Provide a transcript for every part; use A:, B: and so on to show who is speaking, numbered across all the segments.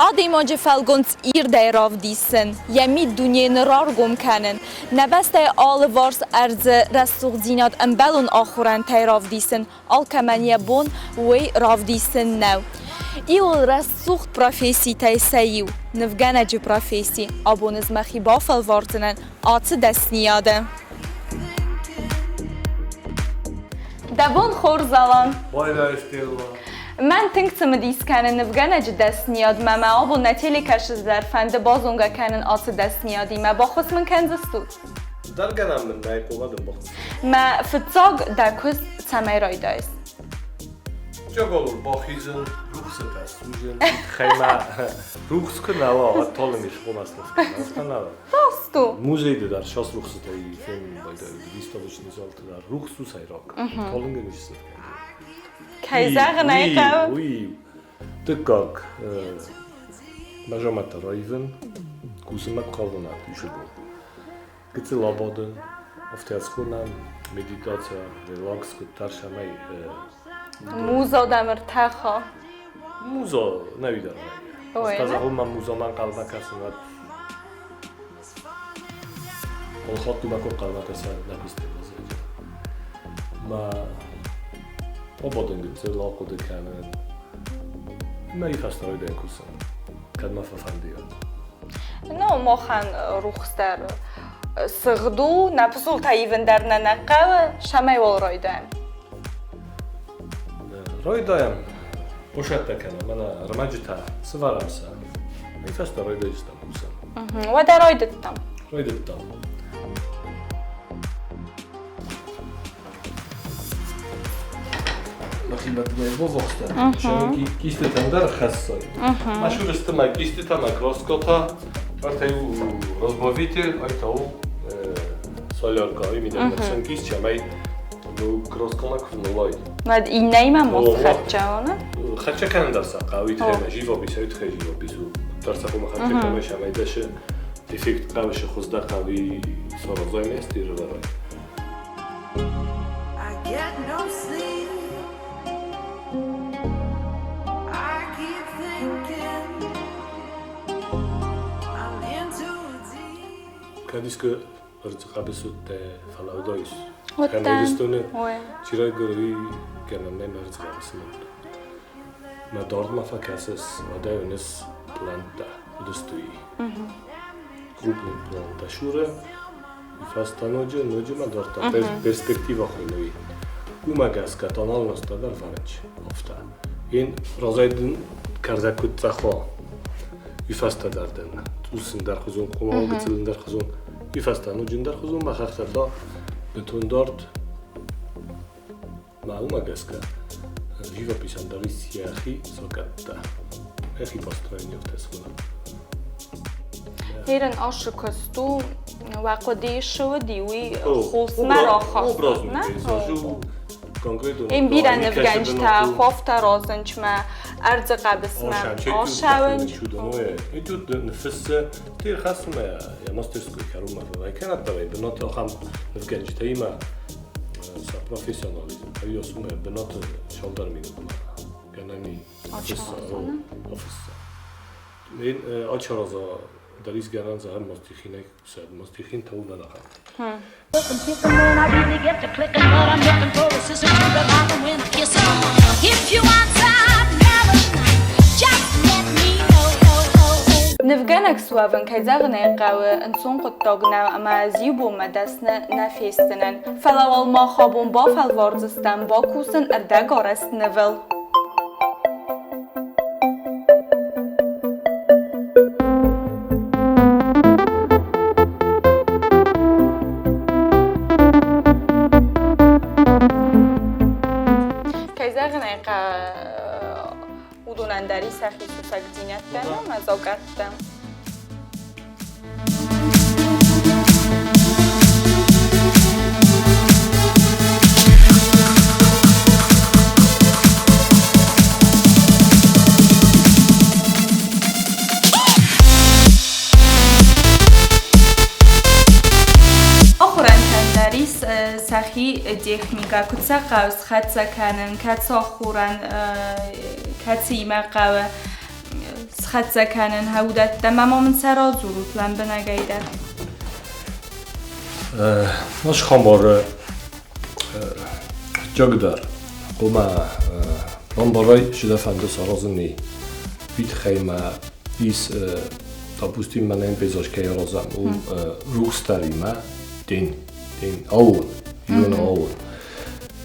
A: Адӕймаджы фӕлгонц ирдӕй равдисын, йӕ миддунейы раргом кӕнын, нӕ бӕстӕйы алыварс ӕрдзы рӕсугъддзинад ӕмбӕлон ахорӕнтӕй равдисын алкӕмӕн йӕ бон уый равдисын нӕу. Иуыл рӕсугъд професситӕй сӕ иу, нывгӕнӕджы професси. Абон ӕз мӕхи бафӕлвардзынӕн ацы дӕсныйады. Дӕ бон хорз, Алан!
B: Байрай, Стелла!
A: Мӕн тынг цымыдис кӕны нывгӕнӕджы дӕсныйадмӕ мӕ абон нӕ телекӕсджыты дӕр фӕнды базонгӕ кӕнын ацы дӕсныйадимӕ. Баххуыс мын кӕндзыстут?
B: Дӕргӕнӕн мын нӕй, къола дын баххуыс.
A: Мӕ фыццаг дӕ куыст цӕмӕй райдайыс?
B: Джаголыл бахизын, рухсытӕ судзын, хӕмӕ рухс куы нӕ уа, уӕд талынг схъомӕс афтӕ нӕ.
A: Раст у.
B: Музейы дӕр сас рухсытӕй фенын байдайы, выставочный залты дӕр рухс у сӕйраг. Талынгӕн ницы
A: Кӕй зӕгъын ӕй хъӕуы.
B: Уый дыккаг мӕ раивын, кусынмӕ куы хъавынад исы бон. Гыццыл абадын, афтӕ схонӕм медитация, релакс, куыд тӕрсӕмӕй.
A: Муза дӕм ӕртӕха.
B: Муза нӕуи дӕр вӕййы. Ӕз та зӕгъон, мӕ музамӕ ӕнхъӕлмӕ кӕсын, уӕд Алхатт уымӕ куы ӕнхъӕлмӕ кӕса нӕ куысты баззайдзӕн. Мӕ абадын гыццыл ахъуыды кӕнын. Мӕ фӕстӕ райдайын кусын, кӕд мӕ фӕфӕнды, уӕд.
A: Ну, махӕн рухсдӕр сыгъд у, нӕ пысултӕ ивын дӕр нӕ нӕ хъӕуы, цӕмӕй уал райдайӕм.
B: Райдайӕм. Хъусӕттӕ кӕнӕм, мӕнӕ ӕрмӕджытӕ сывӕрӕм сӕ. Уый фӕстӕ райдайдзыстӕм кусын.
A: Уӕдӕ райдыдтам.
B: Райдыдтам. Кистытӕм дӕр хӕссой. Машуристы ма кистытӕ, ма краскотӕ, ӕртӕ у разбавитель, ай та у солярка, ай мидӕг кист, чемӕй краскона куы
A: Над иннӕимӕ мост хӕццӕ уна?
B: Хӕццӕ кӕнын дӕр сӕ хъӕуы тхемӕ живопись, ай тхе живопись у. Дӕр сӕ хъуымӕ хӕццӕ кӕнын сӕмӕй дӕсы эффект хъӕуы хуыздӕр хъӕуы саразай мест ирвӕрай.
C: I get no sleep. I keep thinking I'm in too deep.
B: Кӕд искуы ӕрдзыхъӕбыс уыдтӕ, фӕлӕудаис? Кӕм Ирыстоны чи райгуырди, кӕнӕ нӕм ӕрдзыхъӕбысы уыд. Мӕ дардмӕ фӕкӕсыс, уӕдӕй уыныс плӕнттӕ, уыдысты крупный план Шура, фӕстӕ ноджы, ноджы ма дардта перспектива хуыйны. Уымӕ гӕсгӕ тоналностӕ дӕр вӕрынч афтӕ. Ен разӕй дын кӕрдӕг куыд цъӕх уа, уый фӕстӕ дӕр дын цъус ӕндӕрхуызон къуымау гыццыл ӕндӕрхуызон, уый фӕстӕ ноджы ӕндӕрхуызон мӕ хӕхтӕ та бынтон дард. Мӕ уымӕ гӕсгӕ живописӕн дӕр ис йӕхи сокӕттӕ, йӕхи построениятӕ схонӕм.
A: Ерын ашы куыст у, уӕ хъуыдыйы шы уыди, уый хъусмӕ рахаста. Ем бирӕ нывгӕнджытӕ хофтӕ розынчмӕ, ӕрдзы хъӕбысмӕ ашӕуынч.
B: Этюд ныффыссы, ты рхӕссынмӕ йӕ мастерской кӕронмӕ фӕвӕй кӕнӕд дӕр бынаты ахӕм нывгӕнджытӕимӕ сӕ профессионализм ӕви бынаты цалдӕр минутмӕ гӕнӕн и офисса. Ачараза дӕр гӕнӕн зӕгъӕм мастихинӕй сӕд мастихин тау нӕ
D: When I really get to clicking, but I'm looking for a sister to revive 'em when I kiss 'em. If you want some loving, just let me know.
A: Нывгӕнӕг суӕвын, кӕй зӕгъын ӕй хъӕуы, ӕнцон хъуыддаг нӕу ӕмӕ ӕз иу бонмӕ дӕсны нӕ фестдзынӕн. Фӕлӕ уал мах абон бафӕлвардзыстӕм бакусын ӕрдӕгарӕзт нывыл. Кӕй зӕгъын ӕй хъӕуы, уыдонӕн дӕр ис сӕхи сусӕгдзинӕдтӕ ӕмӕ дзаугӕрдтӕ. Ахуырӕнтӕн дӕр ис сӕхи техникӕ, куыд сӕ хъӕуы схӕццӕ кӕнын, кӕцы ахорӕн кӕцыимӕ хъӕуы. Схӕццӕ кӕнын уыдӕттӕ ма мын сӕ радзурут лӕмбынӕгӕй дӕр.
B: Наш хамбары фыццагдӕр хъуамӕ пъланбарӕй сидӕфӕнды саразын нӕй. Уый тыххӕй ма ис, допустим, мӕнӕн пейзаж кӕй аразӕм, у рухсдаримӕ день, день, аууон, ирон аууон.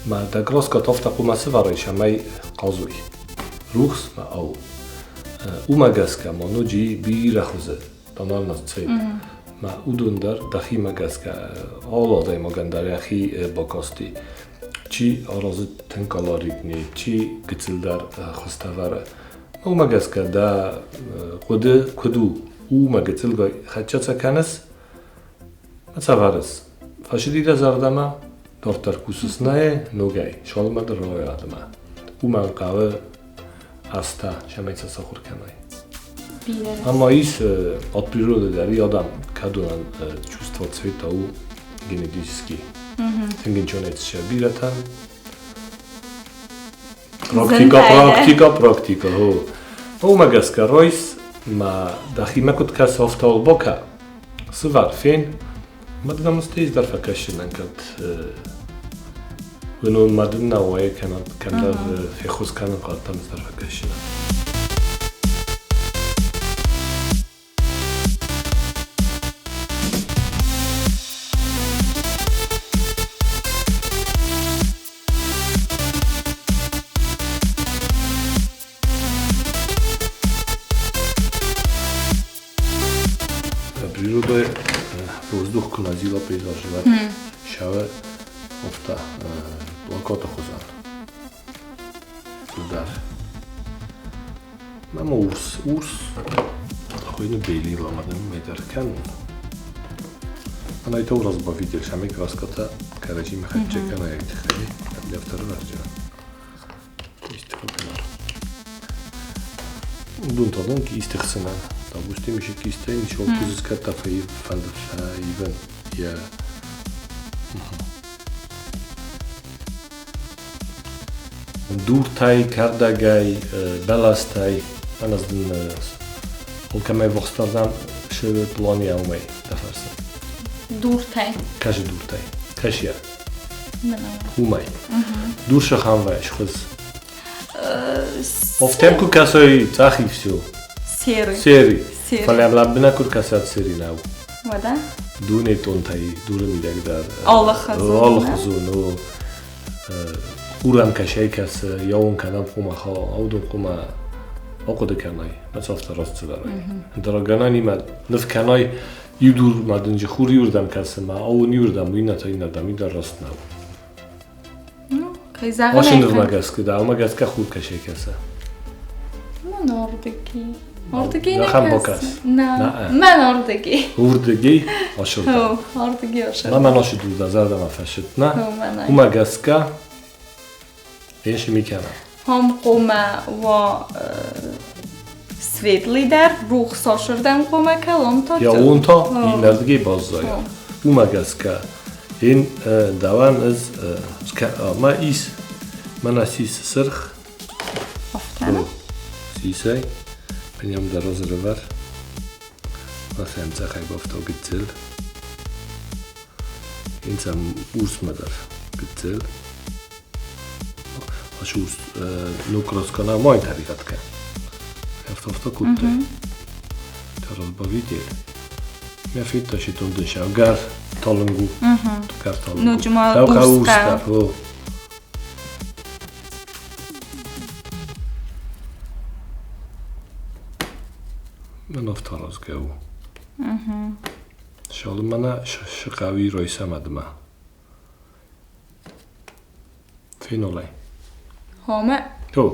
B: Ма дӕ краска афтӕ хъуамӕ сӕвӕрай, цӕмӕй хъазой. Рухс ма аууон. Уымӕ гӕсгӕ ма ноджы бирӕ хуызы тональность цвет. Ма уыдон дӕр дӕхимӕ гӕсгӕ алы адӕймагӕн дӕр йӕхи бакасти. Чи аразы тынг колоритный, чи гыццылдӕр хуызтӕ вӕры. Уымӕ гӕсгӕ дӕ хъуыды куыд у, уымӕ гыццылгай хӕццӕ кӕныс, цӕвӕрыс. Фӕсыди дӕ зӕрдӕмӕ, дарддӕр кусыс нӕ ногӕй, суалмӕ дӕр рауайадмӕ. Уымӕн хъӕуы азтӕ, цӕмӕй сӕ сахуыр кӕнай. Ӕмӕ ис от природы дӕр и адам кӕдонӕн чувство цвета у генетический. Тынг ничего сӕ бирӕтӕн. Практика, практика, практика. Уымӕ гӕсгӕ Ройс ма дӕхимӕ куыд кӕсы, афтӕ бока. Сывӕр, фен, ма дын ам стейз дӕр фӕкӕсынӕн кӕд уынон ма дын нӕ уайы кӕнӕ кӕмдӕр феххуыс кӕнын хъӕдтӕм дӕр фӕкӕсынӕн. Природа воздух куы нӕ зила пейзажы, уӕд сӕвӕ афтӕ плакаты хуызӕн. Цыдӕр. Мӕм урс, урс хуыйны белила ма дын мӕ дӕр кӕнын. Ана это разбавитель, сами краската кӕрӕдзимӕ хӕццӕ кӕна йӕ тыххӕй, дӕфтӕры раздӕр. Уыдон та дын кисты хсӕнӕн. Допустим, еще кистӕй ничего кузыскӕттӕ фӕнды фӕивӕн йӕ дуртӕй, кӕрдӕгӕй, бӕлӕстӕй, ӕнӕз дын алкӕмӕй вохстардам шы плани аумӕй дӕ фӕрсы.
A: Дуртӕй.
B: Кӕсы дуртӕй. Кӕсйа. Уымӕй. Дур сахамвай схуыз. Офтем куы кӕсой цъӕх и все.
A: Серый.
B: Серый. Фӕлӕ лӕбынӕг куы кӕсат серый нӕу.
A: Уӕдӕ?
B: Дуне тонтӕй дуры мидӕг дӕр.
A: Алыхуызон.
B: Алыхуызон. Хурӕн кӕсӕй кӕсы, йӕуын кӕнӕм хъуымӕ аудон хъуымӕ ахъуыды кӕнай, мӕ цафтӕ раст цыдӕрӕй. Ӕндӕр ныв кӕнай иу дур ма дынджы хур иуырдӕм кӕсы, ма ауын иуырдӕм, иннӕ та иннӕрдӕм, уый дӕр раст нӕу.
A: Ну, кӕй зӕгъын
B: Асы нывмӕ гӕсгӕ да, уымӕ гӕсгӕ хур кӕсӕй кӕсы.
A: Ну, нордыги. Ордыги не
B: Нахам бокас.
A: На. Мӕн ордыги.
B: Урдыги ашырда.
A: Ордыги ашырда.
B: Мӕн ашы дурда зӕрдӕмӕ фӕсыд, на. Уымӕ гӕсгӕ Енши микӕна.
A: Хом хъуамӕ уа светлый дӕр, рухс ашырдӕм хъуамӕ кӕлон та.
B: Я он та иннӕрдыгӕй баззайа. Уымӕ гӕсгӕ ен дӕуӕн ӕз ма ис мӕнӕ сис сырх.
A: Афтӕ.
B: Сисӕй. Мӕнӕм дӕр разрывар. Махӕм цъӕхӕй бафтау гыццыл. Инцам урсмӕ дӕр гыццыл. Аш урс нукраскана май тӕригъӕд кӕн. Афтӕ кодтай. Разбавитель. Мӕ федта шитон дын гар талынгу. Гар талынгу.
A: Ну, ма урска.
B: Мӕн афтӕ разгӕ у. Шалымӕнӕ шыхъӕуи ройсамадмӕ. Фенолай.
A: Хоме.
B: Хо.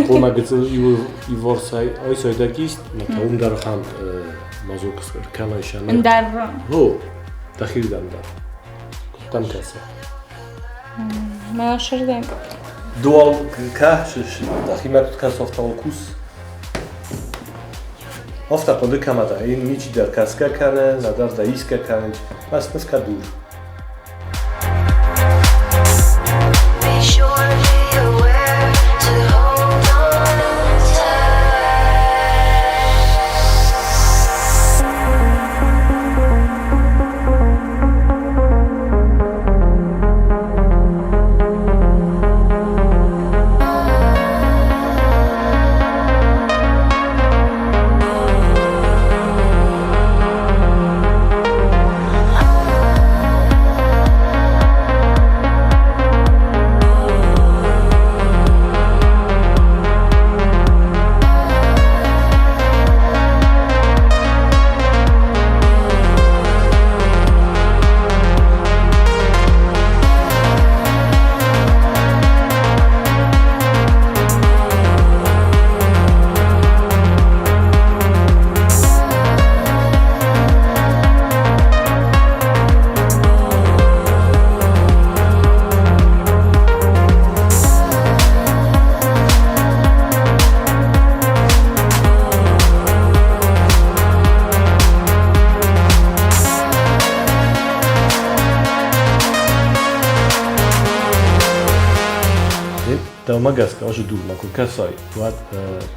B: Хъуамӕ гыццыл иуварсӕй айсай дӕ кист, ма та уым дӕр ахӕм мазок кӕнай сӕ.
A: Ӕндӕр.
B: О, дӕхирдӕм дӕр. Куыд дӕм кӕсы?
A: Мӕ сырдӕм.
B: Дуал кӕсыс, дӕхимӕ куыд кӕсы, афтӕ кус. Афтӕ хъуыды кӕмӕ дӕ, ничи дӕр кӕсгӕ кӕны, нӕдӕр дӕ исгӕ кӕны, бӕс ныфкӕ дур.
C: Be sure be aware to hold on tight.
B: Дӕумӕ гӕсгӕ ӕз дурмӕ куы кӕсай, уӕд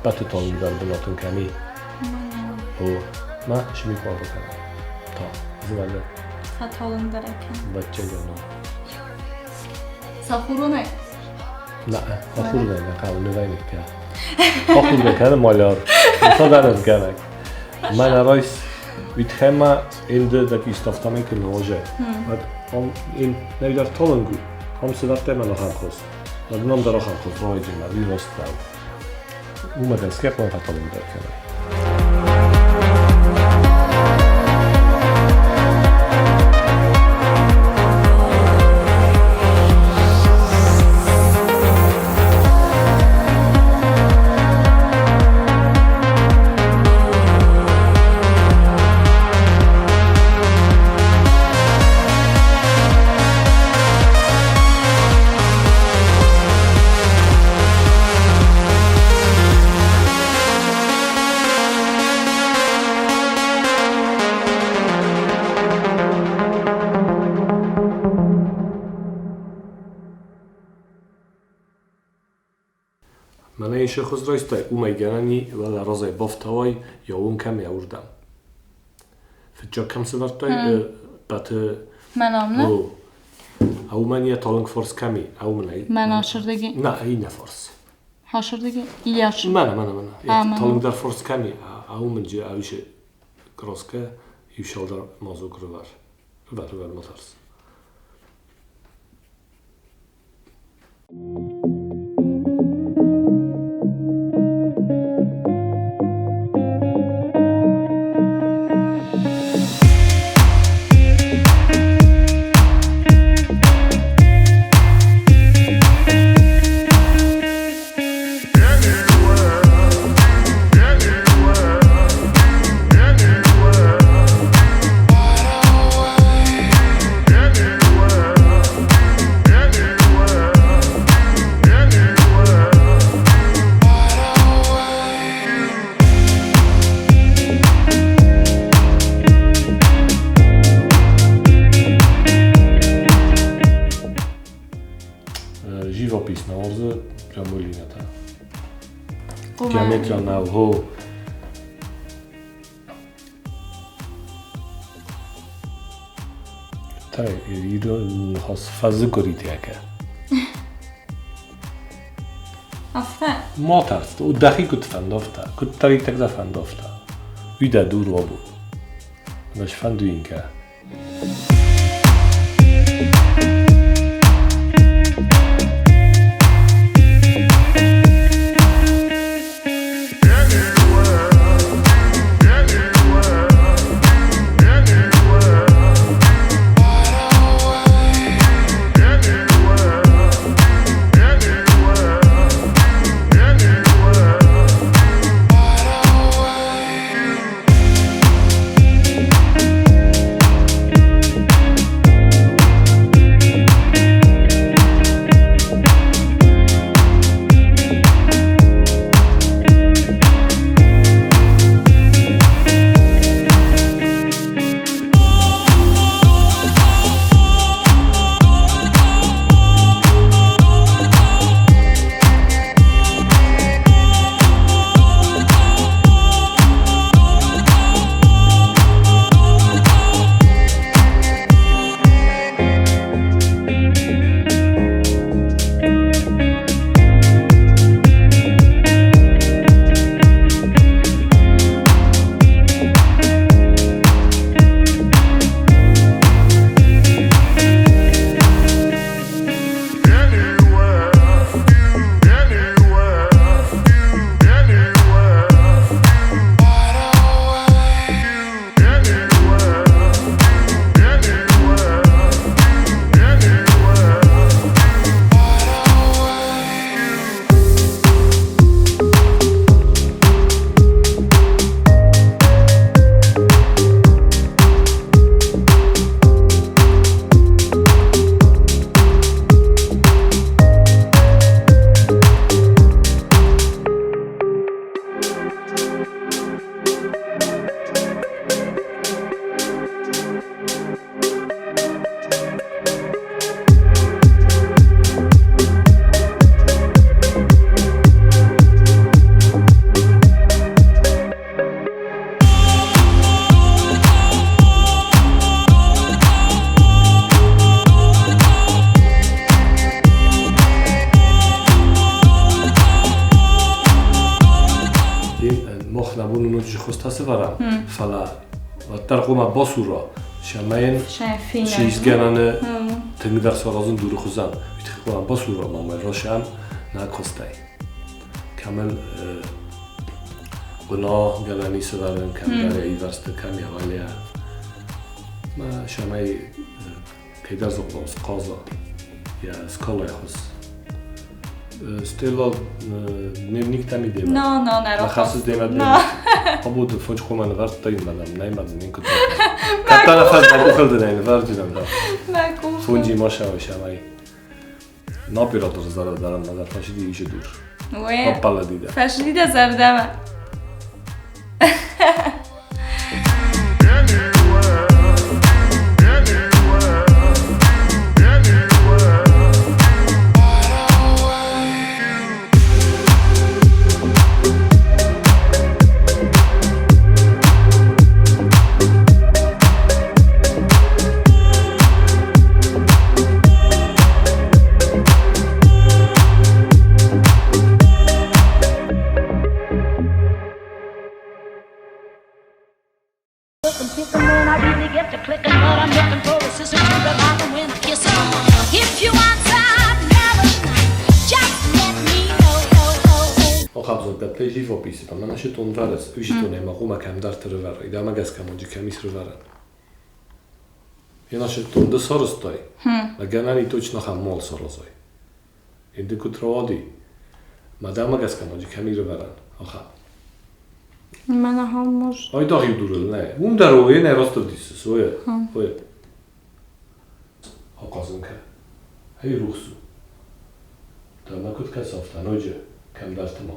B: пӕты талынгдӕр бынатын кӕм и? О, мӕ сми хъуамӕ кӕна. Та, зывӕллӕт.
A: Та талынгдӕр кӕн.
B: Бӕччӕгӕн.
A: Сахуронӕй?
B: На, хахургай нӕ хъӕуы нывӕйнаг кӕ. Хахургай кӕны маляр. Садарӕзгӕнӕг. Мӕнӕ райс Витхема ende dat is taftamek nože. Wat om in nej dar tollengu. Om se dat tema noch ankos. Dat nom dar auch ankos roige ma vi rostau. Uma gäsgä på en fatalung där kan. Мӕнӕ ин шехуз райстай, уымӕй гӕнӕн и, уӕлӕ разӕй бафтауай, йӕ уым кӕм йӕ уырдӕм. Фыццаг кӕм сӕвӕрдтай, пӕты
A: Мӕнӕ
B: О, а уымӕн йӕ талынг фарс кӕм и, а уымӕн ӕй.
A: Мӕнӕ ашырдыги.
B: На, иннӕ фарс.
A: Хашырдыги. Ильяш.
B: Мӕнӕ, мӕнӕ, мӕнӕ.
A: А, мӕнӕ.
B: Талынгдӕр фарс кӕм и, а уымӕн джи ависы краскӕ иу шалдар мазок рывӕр. Рывӕр, рывӕр, ма тӕрс. Живопись на орзы прямолиния-та. Геометрия на хо. Та ирон хас фазы горитяка.
A: Афтӕ.
B: Ма тӕрс, у дӕхи куыд фӕнды, афтӕ. Куыддӕриддӕр дӕ фӕнды, афтӕ. Уый дӕ дур уабу. Ӕмӕ сфӕнды йын кӕ. сывӕрӕм, фӕлӕ уӕддӕр хъуамӕ басура, цӕмӕй сисгӕнӕны тынгдӕр саразын дуры хуызӕн. Уый тыххӕй хъуамӕ басура, ма расӕм нӕ куыстӕй. Кӕмӕн хъуына гӕнӕн и сывӕрын, кӕмдӕр ивӕрзты, кӕм йӕ Ма цӕмӕй кӕйдӕр дзы хъуамӕ схъаза йӕ скалайы хуыз. Стелла дневник там идея.
A: No, no, ne
B: Нахасыз деме деме. Абуды фонч хоман варта им мадам, най мадам нин куд. Каттана фаз на кухал да не варджинам да. Фунджи маша шамай. Напиратор зарад дарам мадам фашиди ише дур.
A: Уе.
B: Паппала дида.
A: Фашиди зардама.
D: When I really get to clicking, but I'm looking for a sister to revive 'em when I kiss 'em. If you want some loving, just let me know.
B: Okabzor живописи, па ма наше тон варес, уши то нема гума кам дар трвара, и дама гас кам оджи кам исрвара. И наше тон да соростой. На ганани точно хам мол сорозой. Инде кутроди. Мадама гас кам оджи кам ирваран. Оха.
A: Мана хаммож.
B: Ай дагъи дурыл не. Ум дарое не ростовдис, сое. Ое. Оказынка. Хей рухсу. Да ма кут касафта ноджи кам дартма.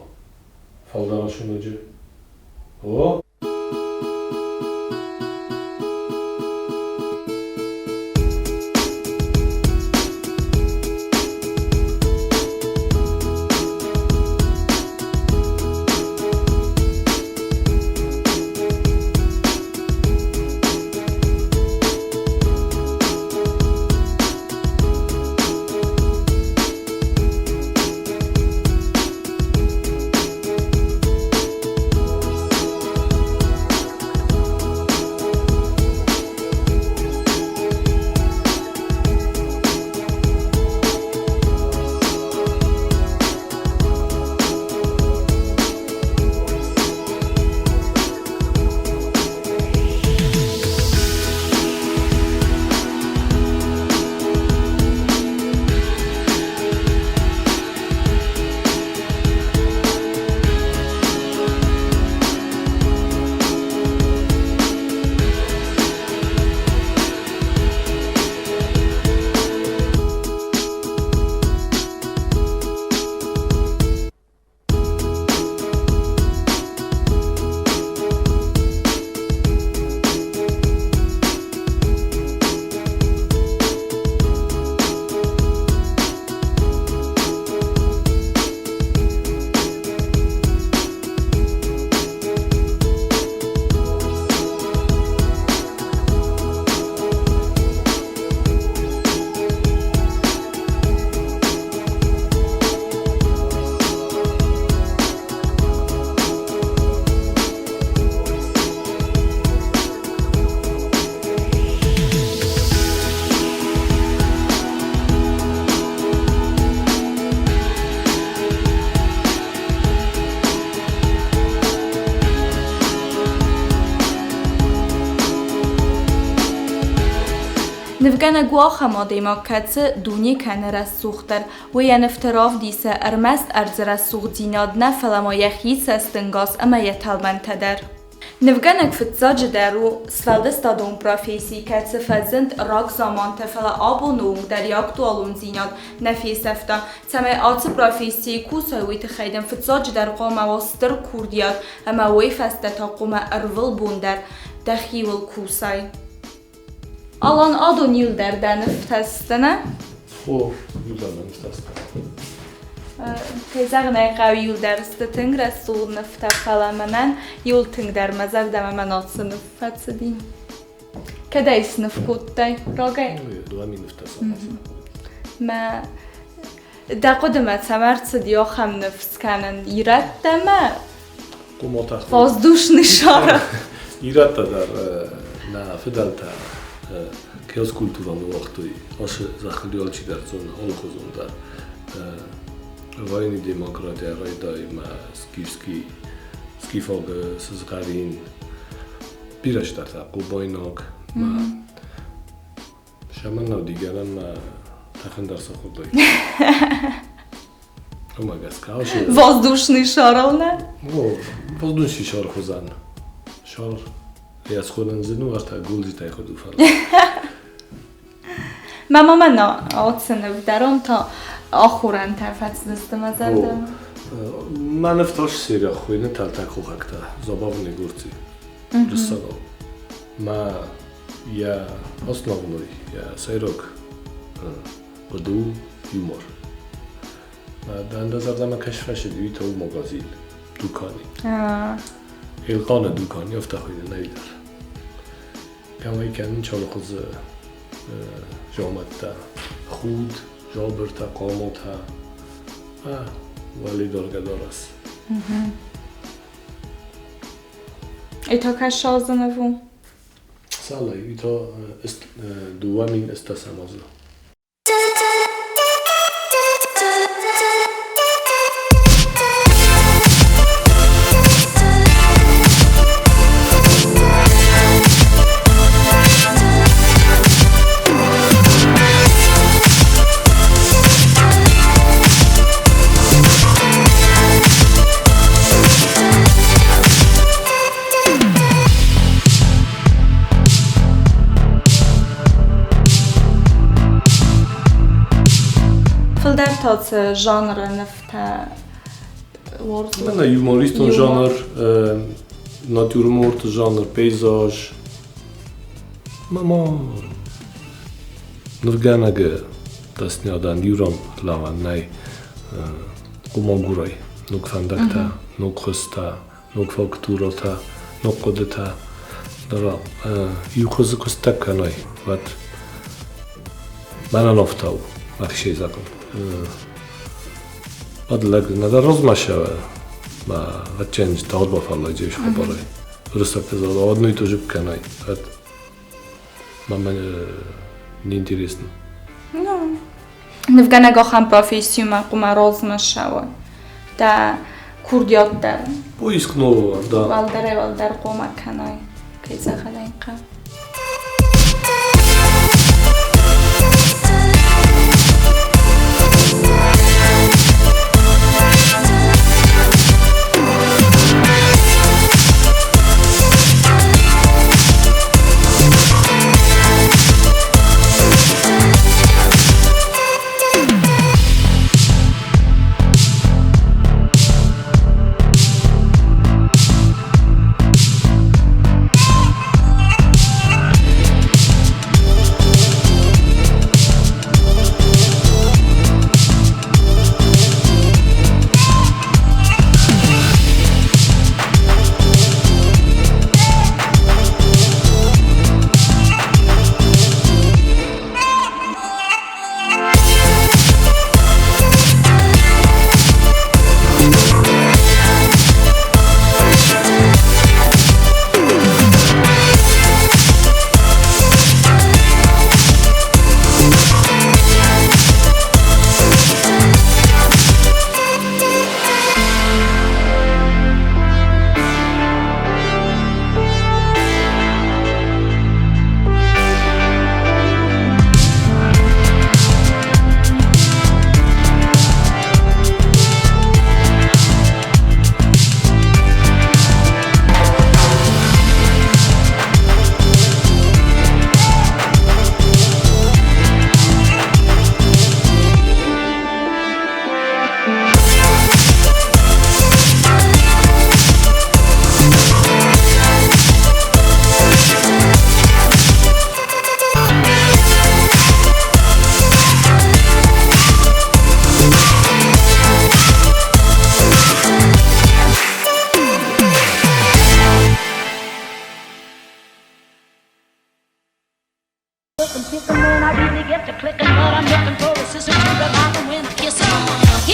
B: Фалдарашу ноджи. О!
A: Нывгӕнӕг у ахӕм адӕймаг, кӕцы дуне кӕны рӕсугъддӕр. Уый йӕ нывты равдисы ӕрмӕст ӕрдзы рӕсугъддзинад нӕ, фӕлӕ ма йӕхи цӕстӕнгас ӕмӕ йӕ тӕлмӕнтӕ дӕр. Нывгӕнӕг фыццаджыдӕр у сфӕлдыстадон професси, кӕцы фӕзынд рагзаманты, фӕлӕ абоны онг дӕр йӕ актуалондзинад нӕ фесӕфта. Цӕмӕй ацы профессийы кусай, уый тыххӕй дын фыццаджыдӕр хъуамӕ уа стыр курдиат ӕмӕ уый фӕстӕ та хъуамӕ ӕрвылбон дӕр дӕхиуыл кусай. Алан адон иуылдӕр дӕ нывтӕ сты, нӕ?
B: О, иуылдӕр мӕ нывтӕ сты.
A: Кӕй зӕгъын ӕй хъӕуы, иуылдӕр сты тынг рӕсугъд нывтӕ, фӕлӕ мӕнӕн иуыл тынгдӕр мӕ зӕрдӕмӕ мӕн ацы ныв фӕцыди. Кӕдӕй сныв кодтай? Рагӕй?
B: Дуами нывтӕ саразын.
A: Мӕ дӕ хъуыдымӕ цӕмӕ ӕрцыди ахӕм ныв скӕнын? Ирӕттӕмӕ?
B: Къумотӕ.
A: Воздушный шар.
B: Ирӕттӕ дӕр нӕ фыдӕлтӕ киоск культурӕ ныууагътой. Ацы зӕххыл алчидӕр зоны, алыхуызон дӕр. Военный демократия райдай мӕ скифский, скифаг сызгъӕрин, бирӕ стӕртӕ, хъобайнаг мӕ Шаманнау дигӕнӕн ма тӕхын дӕр сахуырдай. Уымӕ гӕсгӕ алчи
A: Воздушный шарыл нӕ?
B: О, воздушный шар хуызӕн. Шар йӕ схонӕн зын у, ӕртӕ голджытӕй хуыд у, фӕлӕ.
A: Мӕ мамӕ нӕ оценив та ахорӕнтӕ фӕцыдысты мӕ зӕрдӕмӕ.
B: Мӕ ныв серия хуыйны Тӕлтӕг хохӕгтӕ, забавные горцы. Рыссагау. Мӕ йӕ основной, йӕ сӕйраг хъуыды у юмор. Дӕ зӕрдӕмӕ кӕс фӕсыди, уый та у магазин, дукани. Елхъаны дукани, афтӕ хуыйны нӕ дӕр. Кӕмӕй кӕнын чалыхуызы дзаумӕттӕ, худ, жабыртӕ, хъаматӕ, уӕлидаргӕ дарӕс.
A: И то кӕс у?
B: Цалӕй, уый та 2010 азы.
A: Фылдӕр та цы жанры нывтӕ уарзут?
B: Мӕнӕ юмористон жанр, натюрморт жанр, пейзаж. Мама нывгӕнӕгы дӕсныйадӕн иуран лӕууӕн нӕй къуымагурӕй. Ног фӕндӕгтӕ, ног хуызтӕ, ног фактурӕтӕ, ног хъуыдытӕ. Иу хуызы куысттӕ кӕнай, уӕд мӕнӕн афтӕ у, мӕхицӕй зӕгъын. Уӕд лӕг нӕдӕр размӕ цӕуы, ма ӕддейӕ тагъд бафӕллади хабарӕй. Уырыссӕгтӕ зӕгъы, одно и то же кӕнай, уӕд мӕнмӕ неинтересно.
A: Ну, нывгӕнӕг ахӕм профессимӕ хъуымӕ размӕ ссӕуы. Дӕ курдиат дӕр.
B: Поиск нового, да.
A: Уӕлдӕрӕй-уӕлдӕр хъуамӕ кӕнай, кӕй зӕгъын ӕй хъӕуы.
D: When I really get to clicking, but I'm looking for a sister to revive me when I kiss 'em.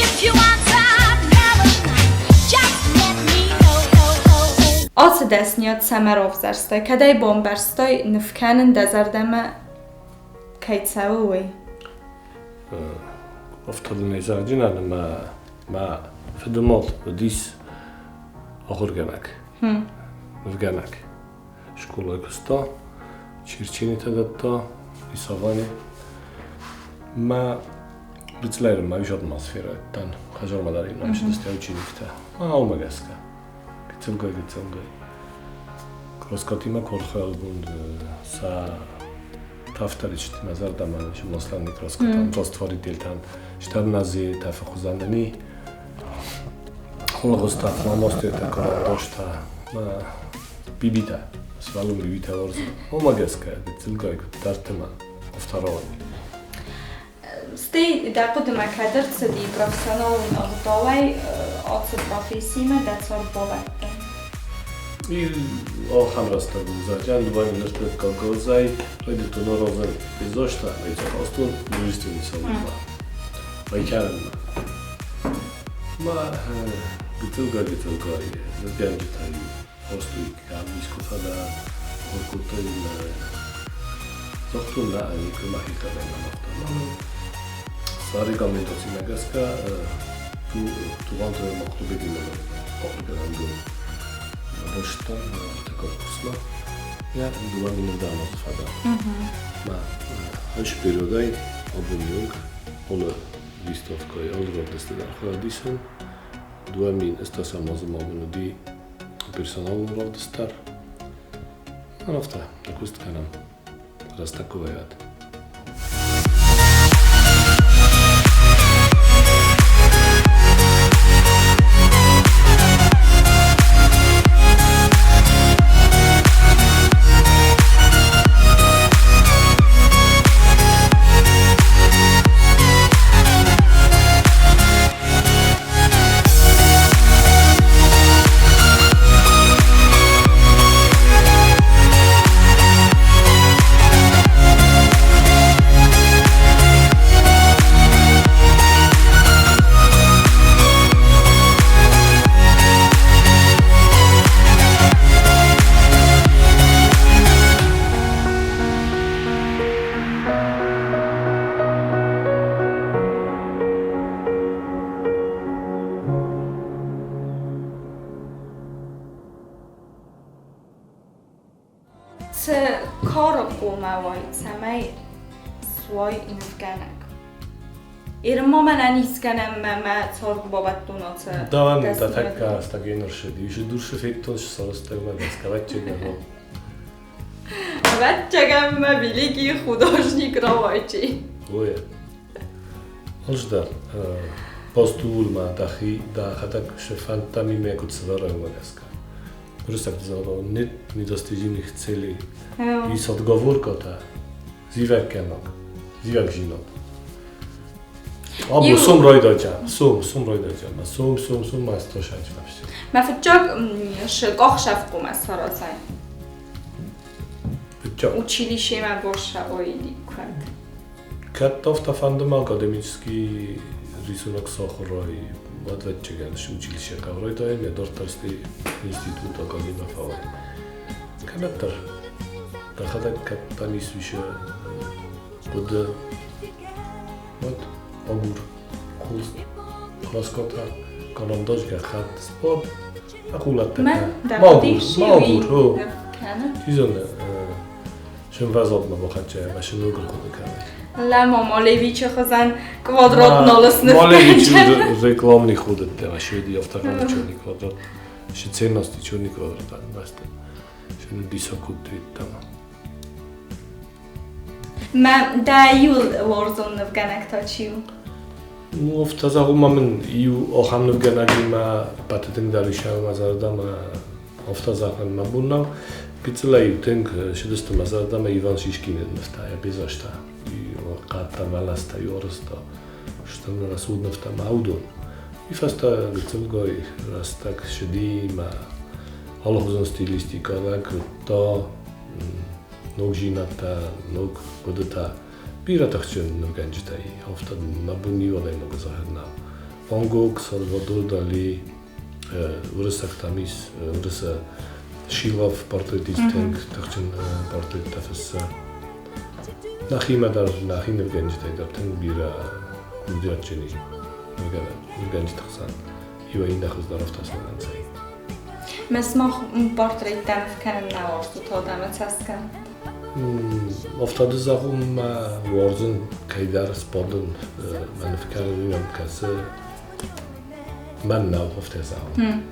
D: If you want some loving, just let me know.
A: Ацы дӕсныйад цӕмӕ равзӕрстай? Кӕдӕй бамбӕрстай, ныв кӕнын дӕ зӕрдӕмӕ кӕй цӕуы, уый?
B: Афтӕ дын ӕй зӕгъджынӕн, ӕмӕ мӕ фыдымад уыдис ахуыргӕнӕг, нывгӕнӕг. Скъолайы куыста, черченитӕ дӕтта, рисование. Мӕ гыццылӕй ма ис атмосферӕ дӕн, хӕдзармӕ дӕр ин ӕмсыдысты учениктӕ. Уымӕ гӕсгӕ. Гыццылгай, гыццылгай. Краскатимӕ корхӕлгонд сӕ тафтаричти мӕ зӕрдӕмӕ маслани краскатан, растворительтан, штарнази тафахузанани. Холгоста, фломастерта, карандашта, бибита, свалун бибита орзу. Уымӕ гӕсгӕ гыццылгай куыддӕрты мӕ ӕфтарауӕн.
A: Стӕй дӕ хъуыдымӕ кӕд ӕрцыди профессионалон ӕгъдауӕй ацы профессимӕ дӕ цард бабӕттын?
B: Ахӕм рӕстӕг у, зӕгъгӕ, дыууӕ ныртӕккӕ гозӕй райдыдтон аразын пейзажтӕ, райдзахастон художественный салонмӕ, байкӕнынмӕ. Мӕ гыццылгай-гыццылгай нывгӕнджытӕй хостой кӕм искуы фӕлӕ ахуыр кодтой мӕ загътон, нӕ, никуы мӕхи хъӕдӕй нӕ уагътон. Сӕ рекомендацимӕ гӕсгӕ Тугъанты Махтубегимӕ ахуыргӕнӕндон бастан ӕртыккаг курсмӕ. Я 2000 азы фӕдӕн. Мӕ ӕз периодӕй абоны онг алы выставкӕйы, алы равдысты дӕр хайад исын. 2010 азы ма мын уыди персоналон равдыст дӕр. Афтӕ, куыст кӕнӕм. Рӕстӕг куы вӕййат.
A: Цы кары хъуамӕ уай, цӕмӕй суай нывгӕнӕг? Ирма мӕнӕн искӕнӕм мӕ мӕ цард бабӕттон ацы
B: Давай, да тӕккӕ стагейноршы, дивиши дуршы федтон сарастагмӕ гӕсгӕ ӕвӕццӕгӕн.
A: Ӕвӕццӕгӕн мӕ великий художник рауайчи.
B: Ой. Алчидӕр постулмӕ дӕхи дӕхӕдӕг фӕндтӕ мимӕ куыд цӕвӕрай, уымӕ гӕсгӕ. Уырыссӕгты зӕгъдау нет недостижимых целей. Есть отговорка-то. Зивӕггӕнӕг, зивӕгдзинад. Або сом райдайджа, сом, сом райдайджа, сом, сом, сом ма стошаджа все.
A: Мӕ фыццаг къахсӕф хъуамӕ саразай.
B: Фыццаг.
A: Училищемӕ борса оиди куӕд.
B: Кӕд афтӕ фӕнды ма академический рисунок сахуырай, уӕд ӕвӕццӕгӕн училище кӕм райдайын, йӕ дарддӕр стӕй институт академимӕ фӕуай. Кӕмӕддӕр дӕхӕдӕг кӕд дӕм ис уыцы хъуыды, уӕд агур курс, краскӕтӕ, карандаш, гӕххӕтт, спорт, ахъулӕттӕ. Ма агур, ма агур, о. Чи зоны, сымвӕзадмӕ бахӕццӕ ӕмӕ сын ног ӕрхъуыды кӕнай.
A: Лӕма Малевичы хуызӕн квадрат нал сныв
B: Малевич рекламный ход ӕмӕ шеди автограф черный квадрат. Ще ценности черный квадрат бӕстӕ. Ще не дисакут там.
A: Мӕ дӕ иуыл уарзон нывгӕнӕг та чи у?
B: Ну, афтӕ зӕгъон ма мын иу ахӕм нывгӕнӕгимӕ ӕппӕты тынгдӕр ис мӕ зӕрдӕмӕ афтӕ зӕгъын мӕ бон нӕу. Гыццылӕй тынг сыдысты мӕ зӕрдӕмӕ Иван Шишкины нывтӕ, йӕ пейзажтӕ, хъӕдтӕ, бӕлӕстӕ, ёрызтӕ, стыр рӕсугъд нывтӕ мӕ уыдон. Уый фӕстӕ гыццылгай рӕстӕг сыди мӕ алыхуызон стилистикӕ лӕг уыдта ногдзинӕдтӕ, ног хъуыдытӕ. Бирӕ тыхджын нывгӕнджытӕй афтӕ мӕ бон иу адӕймагы зӕгъын нӕу. Ван Гог, Сальвадор Дали, уырыссӕгтӕм ис уырысы Шилов портретист тынг тыхджын портреттӕ фыссы. Нӕхимӕ дӕр, нӕхи нывгӕнджытӕй дӕр тынг бирӕ курдиатджын и нывгӕнджыты хсӕн. Иуӕй иннӕ хуыздӕр афтӕ цӕуынцӕй.
A: Мӕ сымах портреттӕ ныв кӕнын нӕ уарзут адӕмы цӕсгӕ?
B: Афтӕ ды зӕгъон, мӕ уарзын кӕйдӕр сбадын, мӕ ныв кӕнын уый мӕм кӕсы. Мӕн нӕу афтӕ зӕгъын.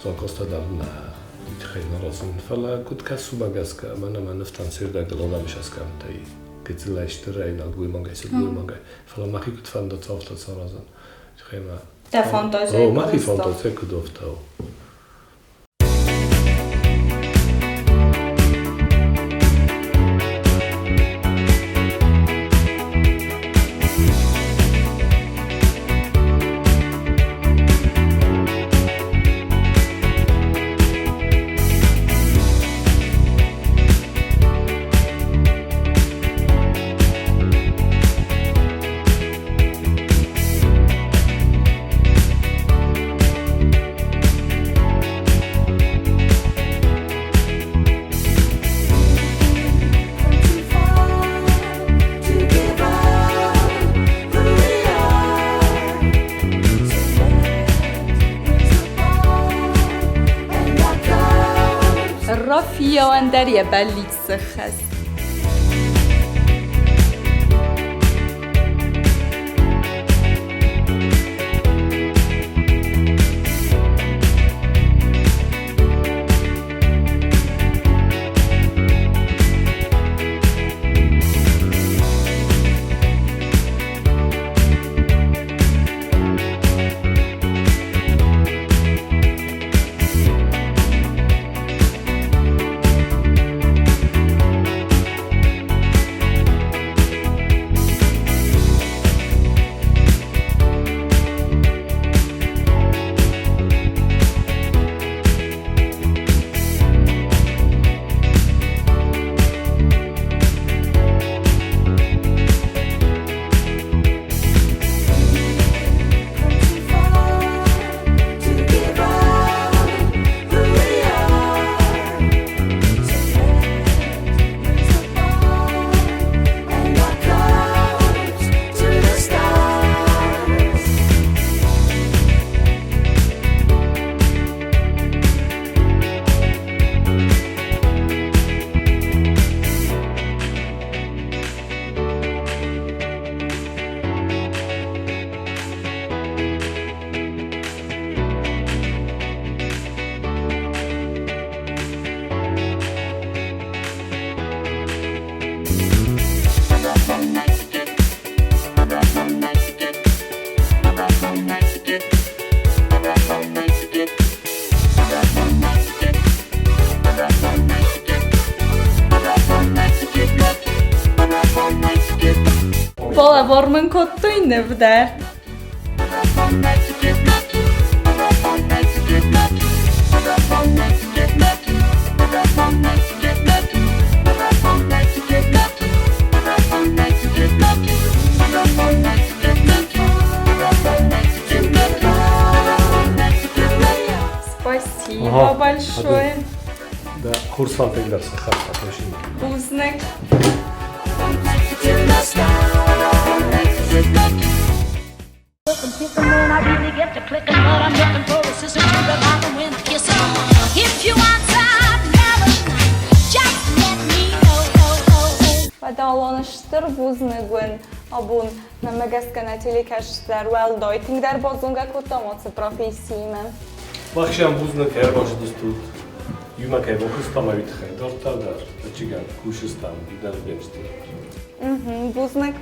B: Закъазтӕ дӕр нӕ тыххӕй нӕ разынд, фӕлӕ куыд кӕсы, уымӕ гӕсгӕ мӕнӕ мӕ нывтӕн се рдӕгыл адӕм сӕсгӕмттӕй, гыццылӕй, стырӕй, нӕлгоймагӕй, сылгоймагӕй, фӕлӕ мӕхи куыд фӕнды, афтӕ саразын. Тыххӕй мӕ
A: Дӕ фантазийӕ
B: О, мӕхи фантазийӕ куыд афтӕ у.
C: To give up who we are. So let's raise the bar and our cups.
A: Рафиауӕн дӕр йӕ бӕллиц сӕххӕст.
C: Come too far to give up who we are. So let's raise the bar and our cups to the stars.
A: Балӕвар мын кодтой ныв дӕр. Спасибо
B: Ага.
A: большое.
B: Дӕ хорз фӕндаг дӕр сӕххӕст ахуысин.
A: Бузныг.
C: To the stars.
D: Looking, when I really get to clicking, but I'm looking for a sister to revive 'em when I kiss 'em. If you want some loving, just let me know.
A: Уӕдӕ Алана стыр бузныг уын абон мӕнмӕ гӕсгӕ нӕ телекӕсджытӕ уӕлдай тынгдӕр базонгӕ кодтам ацы профессиимӕ.
B: Махсӕм бузныг ӕрбазыдыстут. Иумӕ кӕй бакуыстам, уый тыххӕй дарддӕр дӕр ӕвӕццӕгӕн кусыстам нывгӕнджытимӕ.
A: Бузныг.